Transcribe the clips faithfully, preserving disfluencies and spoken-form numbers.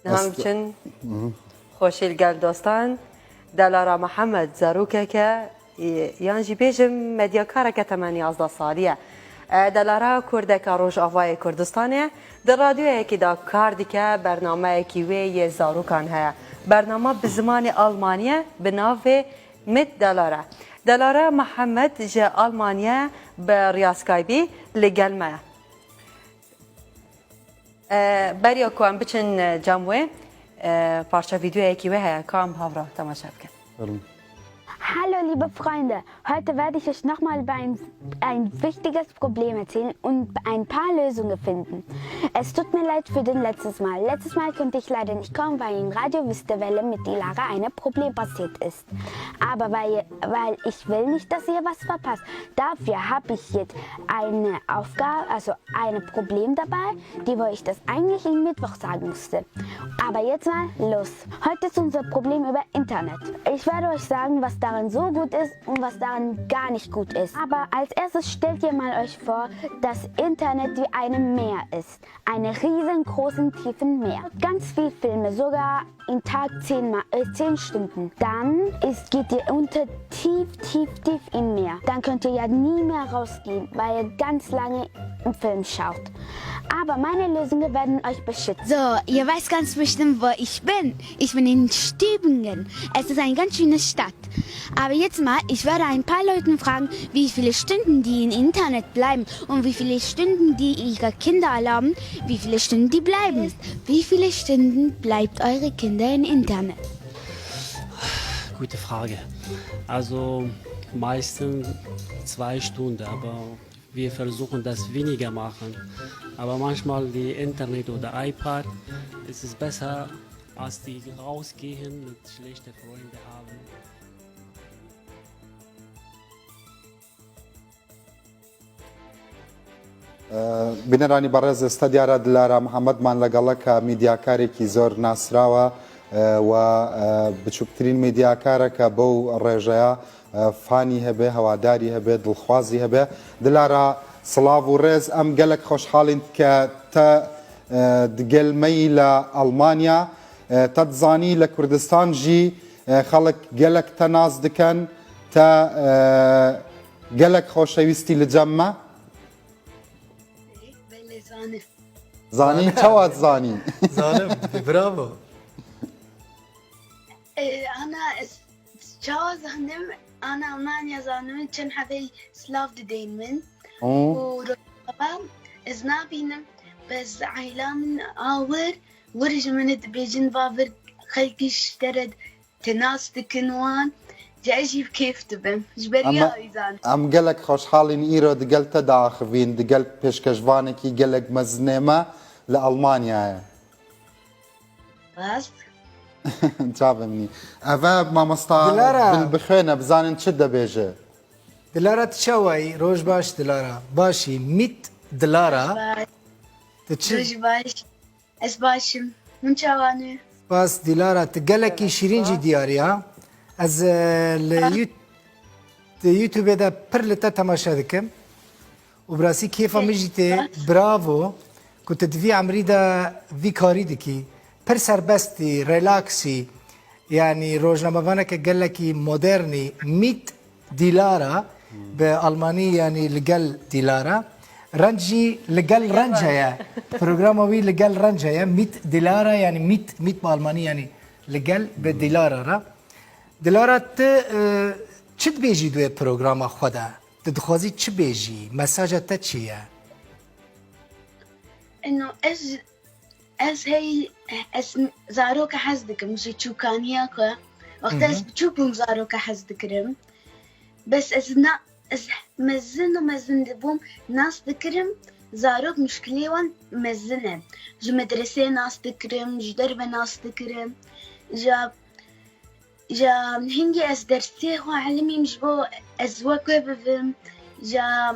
Niha em diçin xweşî li gel dostan. Delara Mihemed zarokeke, e, yan jî bêjim medyakareke temenê yazdeh salî ye. E, Delara kurdeke Rojavayê Kurdistanê ye. Di radyoyekê de kar dike, bernameyekî wê yê zarokan heye. Bername bi zimanê Almanî ye, bi navê Mit Delara. Delara Mihemed ji Almanyê bi riya Skype'î li gel me ye. E, beriya ku em biçin, e, cem wê, e, parça vîdeoyekî wê heye, ka em hevra temaşe bikin. Fermo. Hallo, liebe Freunde. Heute werde ich euch nochmal über ein, ein wichtiges Problem erzählen und ein paar Lösungen finden. Es tut mir leid für den letztes Mal. Letztes Mal konnte ich leider nicht kommen, weil in Radio Wüstewelle mit Dilara ein Problem passiert ist. Aber weil, weil ich will nicht, dass ihr was verpasst, dafür habe ich jetzt eine Aufgabe, also ein Problem dabei, die wo ich das eigentlich am Mittwoch sagen musste. Aber jetzt mal los. Heute ist unser Problem über Internet. Ich werde euch sagen, was daran so gut ist und was daran gar nicht gut ist. Aber als erstes stellt ihr mal euch vor, dass Internet wie ein Meer ist. Eine riesengroßen tiefen Meer. Ganz viel Filme, sogar im Tag zehn mal, äh, zehn Stunden. Dann ist, geht ihr unter tief, tief, tief im Meer. Dann könnt ihr ja nie mehr rausgehen, weil ihr ganz lange einen Film schaut. Aber meine Lösungen werden euch beschützen. So, ihr wisst ganz bestimmt, wo ich bin. Ich bin in Stübingen. Es ist eine ganz schöne Stadt. Aber jetzt mal, ich werde ein paar Leuten fragen, wie viele Stunden die im Internet bleiben und wie viele Stunden die ihre Kinder erlauben, wie viele Stunden die bleiben. Wie viele Stunden bleibt eure Kinder im Internet? Gute Frage. Also meistens zwei Stunden, aber wir versuchen das weniger machen. Aber manchmal die Internet oder iPad, es ist besser, als die rausgehen und schlechte Freunde haben. Bîneranî berêz, êsta diyar e Dilara Mihemed man legeleke mîdyakarekî zor nasrawa, e, we, e, biçûktirîn mîdyakareke bew rêjeya, e, fanî hebe, hewadarî hebe, dilxwazî hebe. Dilara, silav û rêz, em gelek xweşhal in ke te, e, digel me yî li Almanya. E, te dizanî li Kurdistan jî, e, xelk gelek te nas dikin, te, e, gelek xoşewîstî li cem me. Belê, zanim. Zanî, çawa zanî? Zanim, bravo. E, ana, ez çawa zanim? Ana, Almanya zanim, çend hebey silav didên min. Û? Û rojava ez nabînim, bes aîla min a wir, wir ji min dibêjin, va vir xelkî ji te re Te nas dikin wan, ji ez jî bi kêf dibim. Ji ber Em, ya wî zan. Em gelek xweşhal in îro digel te diaxivîn, digel pêşkêşvanekî gelek mezinê me li Almanyayê. Rast? Çavê min î. Eve mamosta Dilara. Bil-, bixwêne, bizanin çi dibêje. Dilara, tu çawa yî? Roj baş, Dilara. Baş î, Mit Dilara. Baş. Tu çi? Roj baş. Ez baş im. Hûn çawa ne? Spas Dilara, tu gelekî şîrîn jî diyar î ha. Ez, e, li Ha. Yout-, di YouTubeê de pir li te temaşe dikim. Û bi rastî kêfa min jî tê. Spas. Bravo. Ku tu di vî emrî de vî karî dikî. Pir serbest î, relax î. Yanî rojnamevaneke gelekî modern î. Mit Dilara, bi almanî, yanî li gel Dilara. Renc jî li gel renc heye. Programa wî li gel renc heye. Mit Dilara, yanî mit, mit bi almanî, yanî li gel bi Dilara re. Dilara, tu, e, çi dibêjî di wê programa xwe de? Tu dixwazî çi bêjî? Mesaja te çi ye? Eno, ez Ez hey, ez zaroka hez dikim ji çûkaniya xwe. Wexta ez Hı hı. biçûk bûm zaroka hez dikirim. Bes ez na, ez mezin û mezin dibûm nas dikirim. Zarok muşkilê wan mezin e. Ji medresê nas dikirim, ji derve nas dikirim. Ja, ja hingî ez dersê xwe elimîm ji bo ez wek we bibim. Ja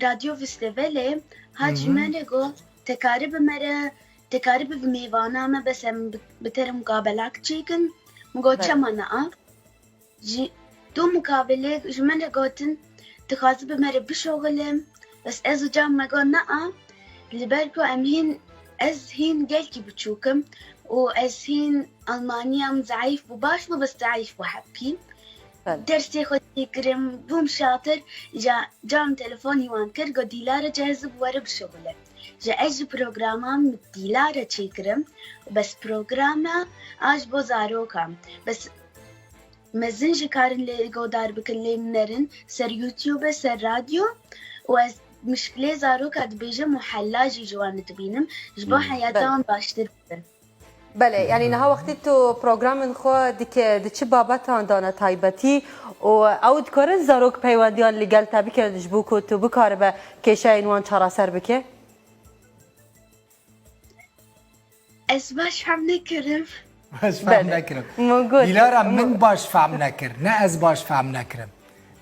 Radyo Vistevele hat ji Hı hı. me re got, te karî bi me re, te karî bi mêvana me, bes em bi, bi te re mukabelak çêkin. Min got, Belê. Çima na? Ji, tu mukabelê ji me re gotin, dixwazi bi me re bişoxile, bes ez û cem me got, na, li ber ku em hîn Ez hîn gelkî biçûk im û ez hîn Almaniya min zeîf bû, baş bû, bes zeîf bû hebkî. Belê. Dersê xwe têkirim, bûm şatir, ca, cam telefonî wan kir, got, Dîlara cihezib were bişuxile. Ji ez ji programa min Dîlara çêkirim, bes programa a ji bo zarokan. Bes mezin jî karin lê godar bikin, lê min nerin ser YouTube, ser radyo û ez mişkilê zaroka dibêjim û hela jî ji wan dibînim, ji bo Hmm. heyata Belê. wan baştir bibin. Belê, yanî niha wextî tu programên xwe dike, di çi babetan de ne taybetî û ew dikarin zarok peywendiyan li gel te bikin ji bo ku tu bikaribe kêşeyên wan çareser bike? Ez baş fehm nekirim. Ez fehm Belê. nekirim. Min got, Dîlara, min- min baş fehm nekir. Ne ez baş fehm nekirim.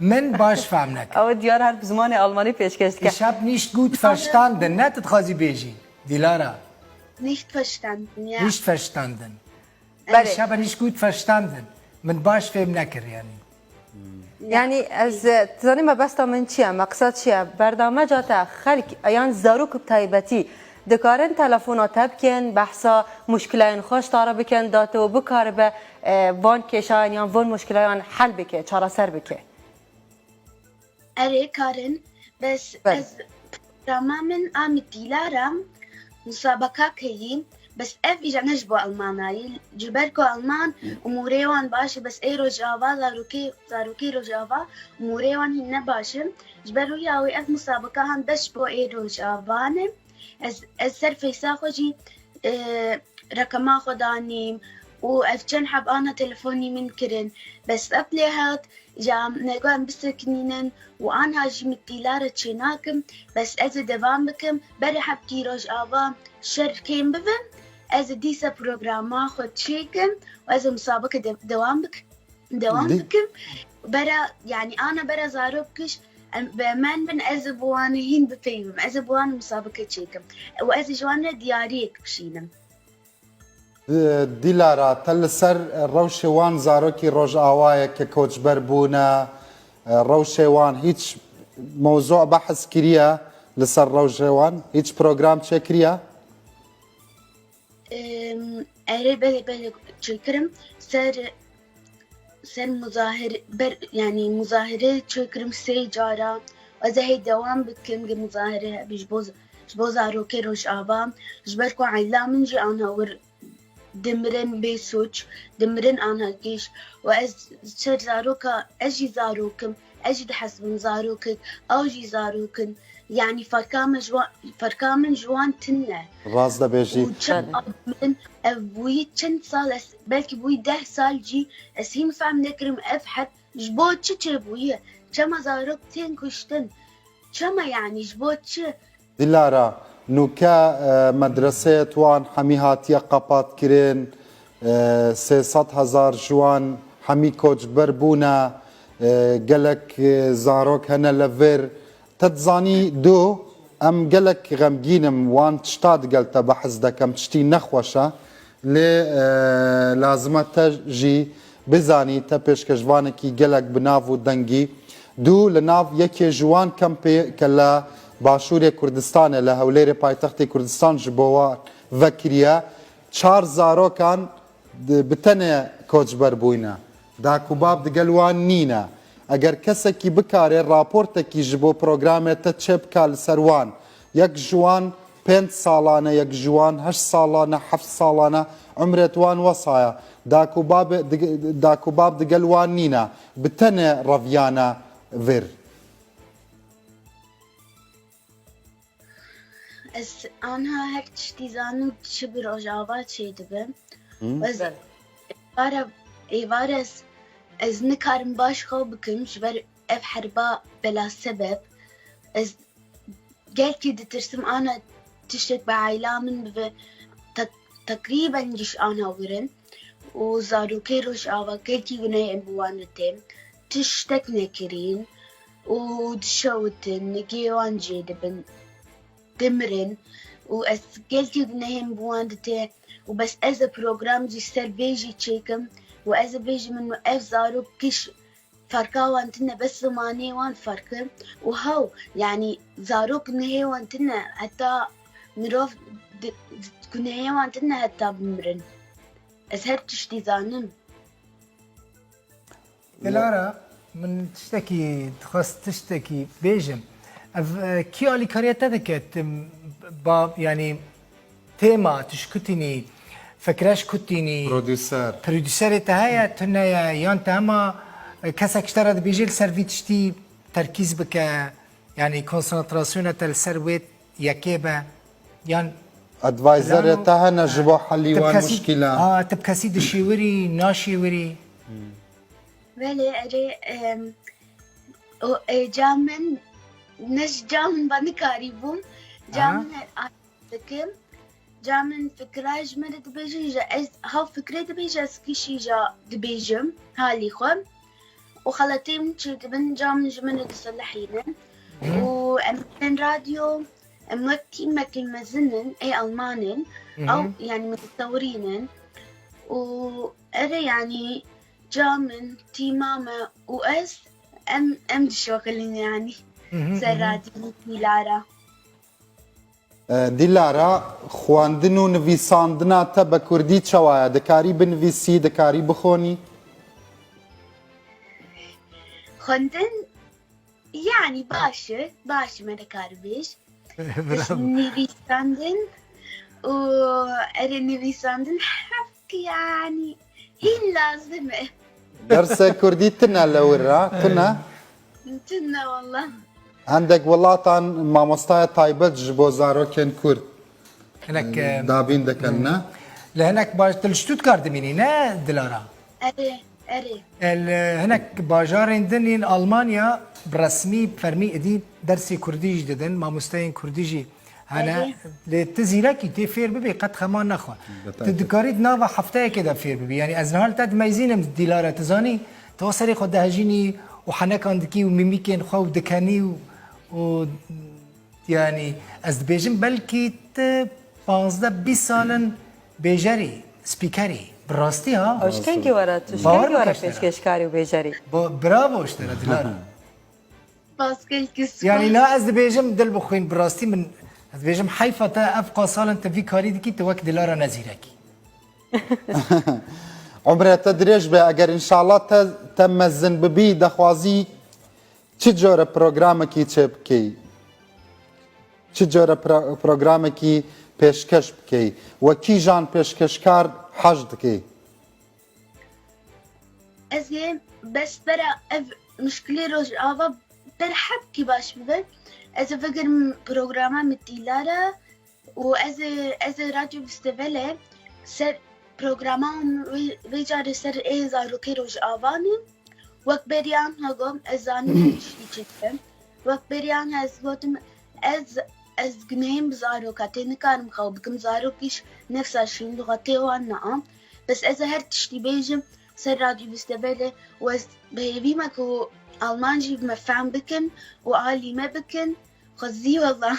Min baş fehm nekir. Ew diyar her bi zimanê Almanî pêşkêş dike. Ich hab nicht gut verstanden. Ne tu dixwazî bêjî? Dîlara. Nicht verstanden, ja. Nicht verstanden. Belê. Ich habe nicht gut verstanden. Min baş fêm nekir yani. Yanî ez, e, tu zanî mebesta min çi ye, meqsed çi ye? Bernameca te xelk, yan zarok bi taybetî dikarin telefona te bikin, behsa muşkilayên xwe ji te re bikin, da tu bikaribe, e, van kêşayan yan van muşkilayan hel bike, çareser bike. Erê, karin, bes Belê. ez programa min a min Dîlara musabaka keyî, bes ev îja ne ji bo Almanayî, ji ber ku Alman umûrê wan baş e, bes ê Rojava zarokê, zarokê Rojava umûrê wan hîn ne baş e. Ji ber wî ya wê ev musabaka han bes ji bo ê Rojavan e. Ez, ez ser feysa xwe jî, e, rekema xwe danîm û ev çend heb ana telefonî min kirin. Bes ev lê hat, ja, me got em bisekinînin û anha jî min Dîlara çênakim, bes ez ê devam bikim. Berê hebkî Rojava şer kêm bibin, ez ê dîsa programa xwe çêkim û ez ê musabike de-, dewam bikim. Dewam Dî- bikim. Bera, yanî ana bera zarok kiş, em, bi emen bin, ez ê bi wan hîn bipeyivim. Ez ê bi wan musabike çêkim. Û ez ê ji wan re diyariyek bişînim. Dîlara, te li ser rewşê wan zarokî Rojavayê ke koçber bûne, rewşê wan hîç mewzû behs kiriye li ser rewşê wan? Hîç program çêkiriye? Em, erê, belê, belê, çêkirim. Ser, ser muzahir-, ber-, yanî muzahire çêkirim sê cara. Ez ê hê dewam bikim, gi muzahire hebî ji bo z-, ji bo zarokê Rojava. Ji ber ku aîla min jî anha wir dimirin bê sûc, dimirin anha kêş. Û ez ser zaroka, ez jî zarok im, ez jî dihesibim zarokek, ew jî zarok in. Yanî ferka min ji wan, ferka min ji wan tune. Rast dibêjî. Û çend Belê. admin ev bûyî çend sal, ez, belkî bûyî deh sal jî ez hîn fehm nekirim ev heb ji bo çi çêbûye? Çema zarok tên kuştin? Çema, yanî ji bo çi? Dilara, nûke, e, medreseyê wan hemî hatiye qepat kirin, e, sê sed hezar ji wan hemî koçber bûne, e, gelek, e, zarok hene li vir. Te dizanî, du, em gelek xemgîn im, wan tişta digel te behs dekem, tiştî nexweş e. Lê, e, lazim e te jî bizanî, te pêşkêşvanekî gelek bi nav û dengî. Du, li nav yekê ji wan kempê ke li Başûrê Kurdistanê, li Hewlêrê paytextê Kurdistan ji bo wan vekiriye, çar zarokan di-, bi tenê koçber bûyne. Dad û bab digel wan nîne. Eger kesekî bikare raportekî ji bo programê te çêbika li ser wan, yek ji wan pênc salan e, yek ji wan heşt salan e, heft salan e, umrê wan wesa ye. Dad û bab dig-, dad û bab digel wan nîne. Bi tenê reviyane vir. Ez anha her tiştî zanim çi bi Rojava çêdibe. Hı. Ez Belê. êvara, êvara ez, ez nikarim baş xew bikim ji ber ev herba bela sebeb. Ez gelkî ditirsim ana tiştek bi aîla min bibe, tek-, tekrîben giş ana wirin û zarokê Rojava gelkî gunehên bi wan re tên, tiştek nekirîn û dişewitin, nigê wan jê dibin, dimirin û ez gelkî gunehên bi wan dite û bes ez ê program jî ser vê jî çêkim û ez ê bêjim min ev zarok giş ferka wan tune, bes zimanê wan ferq e. Û hew, yanî zarok nihê wan tune, heta mirov di, di gunehê wan tune heta bimirin. Ez her tiştî zanim. Dilara, min tiştekî, dixwest tiştekî bêjim. Ev, e, kî alîkariya te dike? Tim, ba, yanî, tema, tu ji ku tînî, fikre ji ku tînî? Prodûser. Prodûserê te heye, tune ye, yan te hema, e, kesek ji te re dibêje li ser vî tiştî terkîz bike, yanî konsantrasyona te li ser wê yekê be, yan Adviserê plan û te hene ji bo helî tu bi wan kesî, muşkîla? Ha, tu bi kesî dişêwirî, naşêwirî? Belê, erê, em, o, e, ca min, ne ji ca min ba nikarîbûm. Ca Aha. min her an dikim. Ca min fikra ji min re dibêje, ji ez ha fikre dibêje, ez kişî ja dibêjim halî xwe. Û xeletê min çêdibin, ca min ji min re disilihînin. Hı. Û em bên radyo, em wek tîmekî mezin in, ê Alman in, Hı hı. ew, yanî, min distewirînin. Û erê, yanî, ca min, tîma me û ez, em, em dişoxilin, yanî, Hı hı, ser hı hı. radyo Dîlara. E, Dîlara, xwendin û nivîsandina te bi kurdî çawa ye? Dikarî binivîsî, dikarî bixwînî? Xwendin, yanî, baş e, baş e, me dikaribêj. Bravo. Nivîsandin û erê nivîsandin hevk, yanî, hîn lazim e. Dersê kurdî tune li wir re, tune? Tune, wallah. Hindek welatan mamostaya taybet ji bo zarokên kurd, Hinek, e, e, dabîn dikin, ne? Li hinek baş-, tu li Stuttgart dimînî, ne Dilara? Erê, erê. E, li hinek bajarên din yên Almanya bi resmî, fermî êdî dersê kurdî jî didin, mamosteyên kurdî jî hene. Erê. Lê tu zîrekî, tê fêr bibî, qet xema nexwe. Bi taybet. Tu dikarî di nava hefteyekê de fêr bibî. Yanî ez niha li te dimeyzînim, Dîlara, tu zanî, tu serê xwe dihejînî û henekan dikî û mîmîkên xwe û dikenî û, û, yanî, ez dibêjim, belkî tu panzdeh bîst sal in bêjerî, spîkerî. Bi rastî, ha? Ew ji kengî were tu, ji Bawer kengî were bike ji te re. pêşkêşkarî û bêjerî? Ba-, bravo ji te re, Dilara. Spas, gelkî spas. Yanî, na ez dibêjim, dil bixwîn, bi rastî min, ez dibêjim, heyfa te ev qas sal in tu vî karî dikî, tu wek Dilara ne zîrekî. Umrê te dirêj be, eger înşallah te, te mezin bibî, dixwazî çi cure programekî çêbikey? Çi cure pro-, programekî pêşkeş bikey? We kîjan pêşkeşkar hez dikey? Ez ê bes bera ev muşkilê Rojava ber hebkî baş bibe. Ez ê vegerim programa min Dîlara û ez ê, ez ê Radyo Vîstevele ser programa wê, vê carê ser ê zarokê Rojava ne. Wek beriyan ha got, ez zanim her tiştî çi dikim. Wek beriyan ha ez gotim, ez, ez gunehê min bi zaroka tê, nikarim xew bikim, zarokîş nefsa şîn, lixetê wan na. Bes ez ê her tiştî bêjim ser Radyo Vîstevele û ez bi hêvî me ku Alman jî me fehm bikin û alî me bikin. Xwezî wela.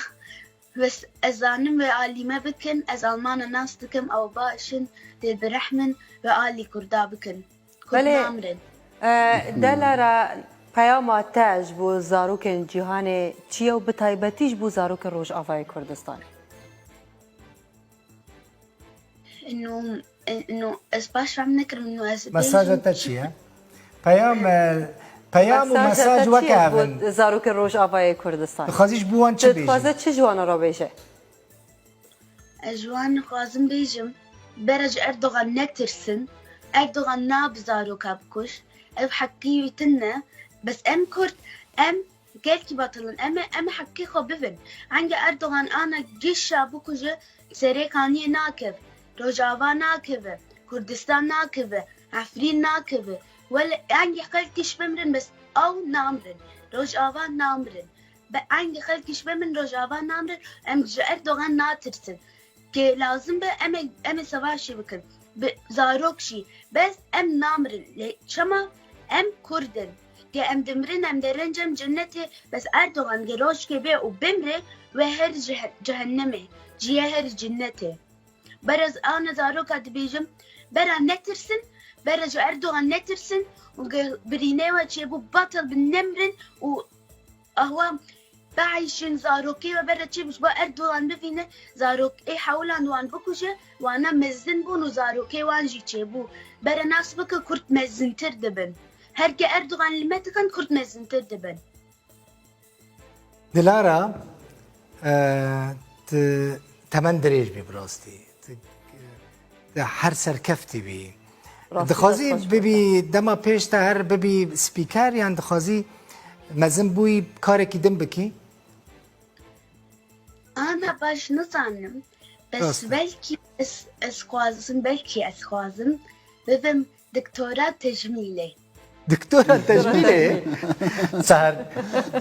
Bes ez zanim wê alî me bikin, ez Almana nas dikim, ew baş in, dê bi rehm in, wê alî Kurda bikin. Kurd Belê, namirin. e, Dilara, peyama te ji bo zarokên cîhanê çi ye û bi taybetî ji bo zarokên Rojavayê Kurdistanê? Ino, ino, ez baş fam nekirim, ino ez Mesaja bêjim te çi ye? Peyam, e, peyam û Mesaja mesaj te çi weke ye ev in. bo zarokên Rojavayê Kurdistan? Dixwazî ji bo wan çi Tu bêjî? dixwaze çi ji wan re bêje? Ez ji wan dixwazim bêjim, bere ji Erdogan netirsin. Erdogan nabe zaroka bikuj. Ev heqî wî tune. Bes em Kurd, em Gelkî betil in. Em ê, em ê heqê xwe bibin. Henge Erdogan ana gişa bikuje, serê kaniyê nakeve, Rojava nakeve, Kurdistan nakeve, Efrîn nakeve. Wele henge xelkîş bimrin, bes ew namirin. Rojava namirin. Be henge xelkîş bimrin, Rojava namirin. Em ji Erdogan natirsin. Ke lazim be, em ê, em ê sevaşê bikin. Bi zarok jî. Bes em namirin. Lê çima? Em Kurd in. Ke em dimirin, em derin cem cennetê. Bes Erdogan ge rojkê bê û bimre, wê her ceh-, cehennemê. Ciye her cennetê. Bera z-, ana zaroka dibêjim, bera netirsin, bera ji Erdogan netirsin û ge birînê we çêbû batil bin, nemirin û Ahwa Daişin zarokê we bere çêbû, ji bo Erdogan bivîne, zarokê hewilan wan bikuje, wana mezin bûn û zarokê wan jî çêbû. Bere nas bike, Kurd mezintir dibin. Her ke Erdogan li me dikin, Kurd mezintir dibin. Dilara, e, tu temen dirêj bî bi rastî. Tu, tu her serkeftî bî. Rastî Dixwazî dest xweş bibî, dema pêş te her bibî spîker, yan dixwazî mezin bûyî karekî din bikî? Ana baş nizanim. Bes Rast e. belkî ez, ez xwazim, belkî ez xwazim bibim doktora tecmîlê. Doktora tecmîlê. Sehar.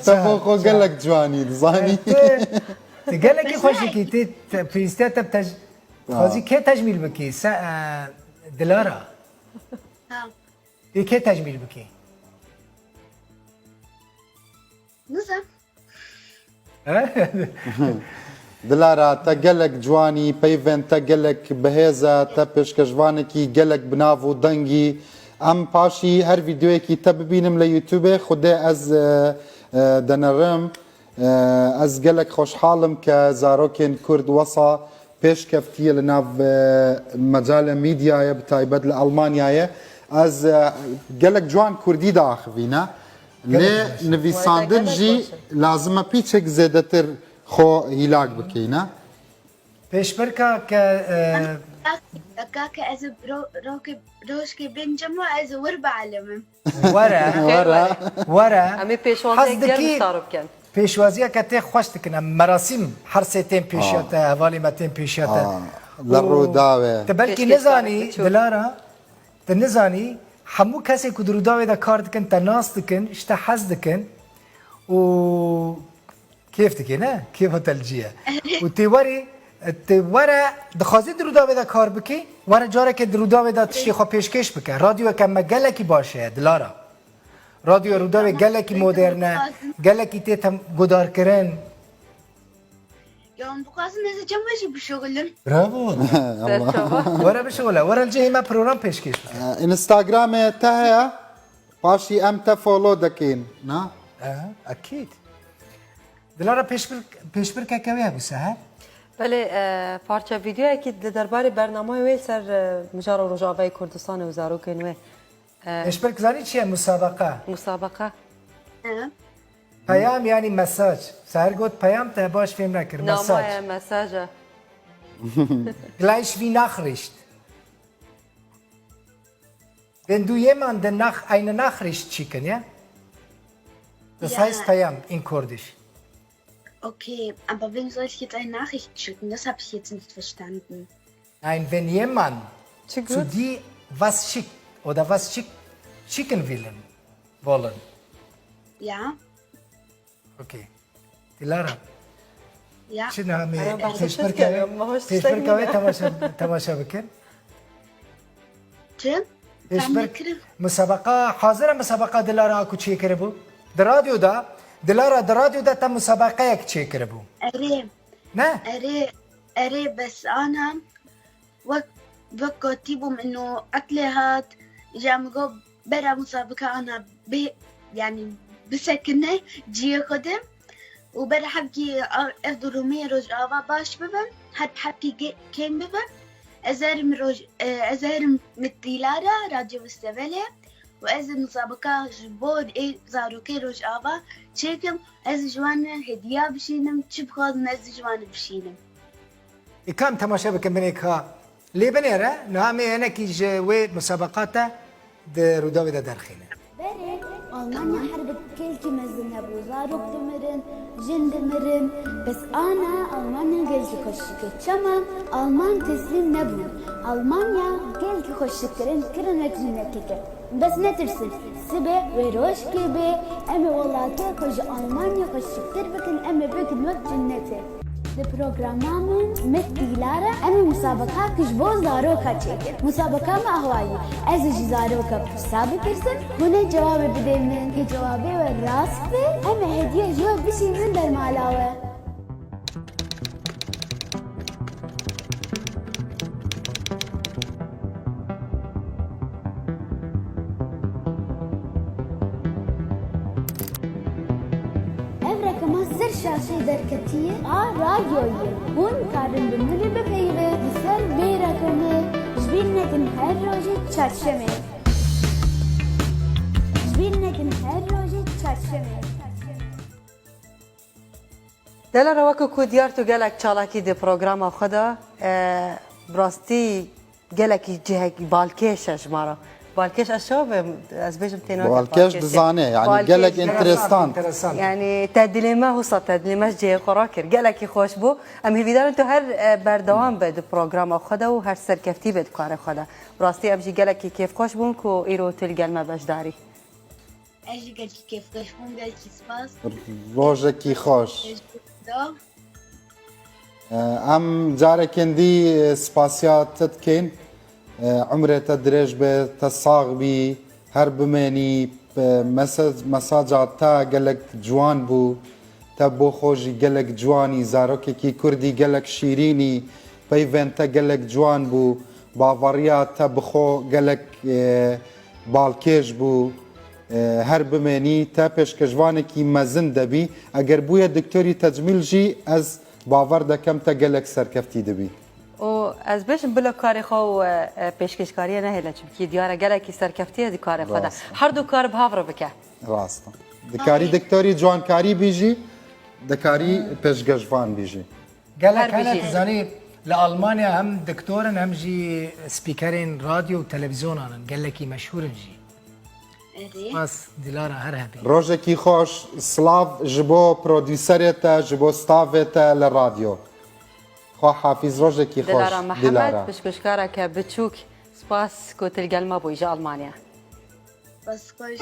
Te bo xwe gelek ciwanî dizanî. Tu, tu gelekî xweşikî, tu te- pêwîstiya te bi tej-, dixwazî kê tecmîl bikî? Se, e, Dilara. Ha, Ê kê tecmîl bikî? nizam. He? Dilara, te gelek ciwanî, peyvên te gelek bihêz e, te pêşkêşvanekî gelek bi nav û dengî. Em paşî her vîdeoyekî te bibînim li YouTubeê, Xwedê ez e, e, denerim. E, ez gelek xweşhal im ke zarokên Kurd wesa pêşkeftiye li nav e, mecalê medyayê, bi taybet li Almanyayê. Ez e, gelek ciwan Kurdî diaxivîne. Lê nivîsandin jî lazim e pîçek zêdetir xwe hîlak bikeyne. Pêşbirka ke e, Daka ke ez ro, roke, rojke bin cema ez wir bialimim. Were, Were. Were. Em ê pêşwaziyek germ saro bikin. Pêşwaziya ke tê xweş dikin. Em merasîm her sê tên pêşiya te, hevalê me tên pêşiya te. Aa, li Rûdawê. Te belkî Pêşkêşvanê nizanî, biçûk. Dilara, te nizanî, hemû kesê ku di Rûdawê de kar dikin, te nas dikin, ji te hez dikin û kêf dikê, ne? Kêfa te li cî ye. Û tê werî, tê were, dixwazî di Rûdawê de kar bikî, were careke di Rûdawê de tiştê xwe pêşkêş bike. Radyoyeke me gelekî baş heye, Dilara. Radyoya Rûdawê gelekî modern e, gelekî tê tem gudarkirin. Ya em dixwazin ez cem ve jî bişuxulim. Bravo. Serçava. Were bişuxule, were li cihê me program pêşkêş bike. Instagramê te heye, paşî em te follow dekin, na? Aha, ekîd. Dilara pêşbir, pêşbirkeke wê hebû Seher. Belê, e, parça vîdeoyekî di derbarê bernameyê wê li ser e, mijara Rojavayê Kurdistanê û zarokên wê. E, Pêşbirk zanî çi ye musabeqa? Musabeqa. He. Peyam yanî mesaj. Seher got peyam te baş fêm nekir. Mesaj. Namaye, mesaja. Gleich wie Nachricht. Wenn du jemanden nach, eine Nachricht schicken, ja? Das Ja. Heißt peyam in Kurdisch. Okay, aber wem soll ich jetzt eine Nachricht schicken? Das habe ich jetzt nicht verstanden. Nein, wenn jemand Çi zu got? Dir was schickt oder was schick, schicken willen, wollen. Ja, Okay. Dilara. Ja. Çi namê Aya, behsa pêşbirka çi dikeve? wê? Ma hoş Pêşbirka wê dikeve. temaşe, temaşe bikin. Çi? Pêşbirk Tam musabeqa, hazir e musabeqa Dilara ku çêkiribû? Di radyoda, Dilara di radyoda te musabeqeyek çêkiribû. Erê, Ne? erê, erê, bes ana wek, wek gotîbûm ino etlê hat, ja min got bera musabika ana bê, yani bisekine ciyê xwe de û bera hevkî a-, ev durumê Rojava baş bibe, her hevkî ge-, kêm bibe. Ez herim roj, e, ez herim mit Dilara Radyo Vistevelê û ez ê musabika ji bo ê zarokê Rojava çêkim. Ez ji wan hediya bişînim, çi bixwazin ez ji wan bişînim. Ê ka em temaşe bikin binê ka. Lê binêre, niha em ê hinekî ji wê musabeqa te di Rûdawê de derxînin. Berê, Almanya herb gelkî mezin hebû. Zarok dimirin, jin dimirin. Bes ana Almanya gelkî xweş dike. Çima? Alman teslîm nebû. Almanya gelkî xweş dikirin, kirin wek jinneteke. Bes netirsin, sibê wê rojkê bê, em ê welatê xwe ji Almanya xweşiktir bikin, em ê bikin wek cinnetê. Di programa min mit Dîlara em ê musabaqak ji bo zaroka çêkin. Musabaka me ahwayî. Ez ê ji zaroka pirsa bipirsim, hûn ê cewabê bidê min. Hê cewabê we rast be, em ê hediye ji we bişînin ber mala we. Ev rekama ser Şaşê derketiyê a radyoyê. Hûn karin bi min re bipeyivin li ser vê raqemê. Ji bîr nekin her rojê çarşemê. Ji bîr nekin her rojê çarşemê. Delal, weke ku diyar tu gelek çalakî di programa xwe de, e, bi rastî gelekî cihekî balkêş e ji me re. Balkêş ez çawa bim, ez bêjim têna Balkêş dizane, yani gelek enteresan. Enteresan. Yani te dilê me, husa te dilê me ji cihê xwe rakir. Gelekî xweş bû. Em hêvîdarin tu her, e, berdewam be di programa xwe de û her serkeftî be di karê xwe de. Bi rastî em jî gelekî kêfxweş bûn ku îro tu li gel me beşdarî. Ez jî gelkî kêfxweş bûm, gelkî spas. Rojekî xweş. Em carekên dî spasiya te dikeyn. Umrê te dirêj be, te sax bî, her bimênî. Mese-, mesaja te gelek ciwan bû. Te bo xwe jî gelek ciwanî, zarokekî kurdî gelek şîrînî, peyvên te gelek ciwan bû. Bavariya te bi xwe gelek, e, balkêş bû. E, her bimênî, te pêşkêşvanekî mezin debî. Eger bûye doktorî tecmîl jî, ez bawer dekem te gelek serkeftî dibî. Û ez bêjim bila karê xwe û, e, e, pêşkêşkariye nehêle, çimkî diyar e gelekî serkeftî ye di karê xwe de. Rast. Her du kar bi hev re bike. Rast e. Dikarî doktorî ciwankarî bî jî, dikarî pêşkêşvan bî jî. Gelek hene, tu zanî, li Almanya hem doktor in, hem jî spîkerên radyo û televîzyonan in, gelekî meşhûr in jî. Erê. Spas Dilara, her hebî. Rojekî xweş, silav ji bo prodûserê te, ji bo stafê te li radyo. Xwe hafîz, rojekî xweş, Dilara Mihemed, Dilara. Pişkuşkareke biçûk, spas ku tu li gel me bûyî ji Almanya. Spas xweş.